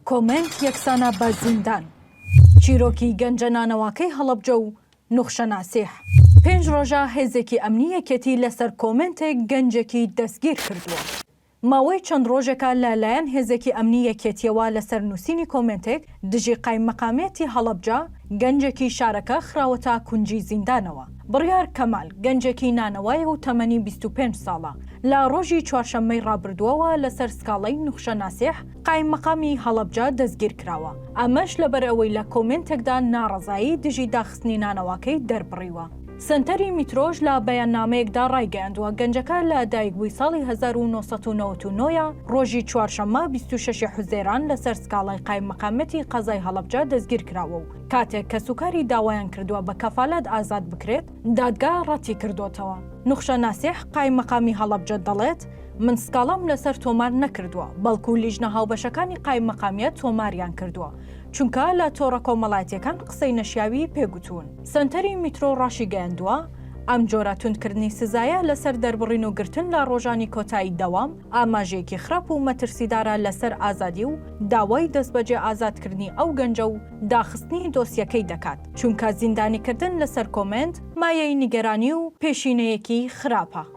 کۆمێنت یەکسانە بە زیندان. چیرۆکی گەنجە نانەواکەی هەڵەبجە و نوخشە ناسیح. پێنج ڕۆژە هێزێکی ئەمنی یەکێتی لەسەر کۆمێنتێک گەنجێکی دەستگیر کردووە. ماوەی چەند ڕۆژێکە لە لایەن هێزێکی ئەمنی یەکێتیەوە لەسەر نووسینی کۆمێنتێک دژی قایممەقامیەتی هەڵەبجە، گەنجێکی شارەکە خراوەتە کونجی زیندانەوە. بڕیار کەمال، گەنجێکی نانەوایە و تەمەنی 25 ساڵە، لە ڕۆژی چوارشەممەی ڕابردووەوە لەسەر سکاڵای نوخشە ناسیح، قایممەقامی هەڵەبجە دەستگیرکراوە، ئەمەش لەبەرئەوەی لە کۆمێنتێکدا ناڕەزایی دژی داخستنی نانەواکەی دەربڕیوە. سەنتەری میترۆش لە بەیاننامەیەکدا ڕایگەیاندووە، گەنجەکە لە دایکبووی ساڵی 1999 ە، ڕۆژی چوارشەممە 26 حوزەیران لەسەر سکاڵای قایممەقامەتی قەزای هەڵەبجە دەستگیرکراوە و کاتێک کەسوکاری داوایان کردووە بە کەفالەت ئازاد بکرێت، دادگا ڕەتیکردۆتەوە. نوخشە ناسیح، قایممەقامی هەڵەبجە دەڵێت، من سکاڵام لەسەر تۆمار نەکردووە، بەڵکو لیژنە هاوبەشەکانی قایممەقامیەت تۆماریان کردووە، چونکە لە تۆڕە کۆمەڵایەتیەکان قسەی نەشیاوی پێگوتوون. سەنتەری میترۆ ڕاشیگەیاندووە، ئەم جۆرە توندکردنی سزایە لەسەر دەربڕین و گرتن لە ڕۆژانی کۆتایی دەوام، ئاماژەیەکی خراپ و مەترسیدارە لەسەر ئازادی و داوای دەستبەجێ ئازادکردنی ئەو گەنجە و داخستنی دۆسیەکەی دەکات، چونکە زیندانیکردن لەسەر کۆمێنت مایەی نیگەرانی و پێشینەیەکی خراپە.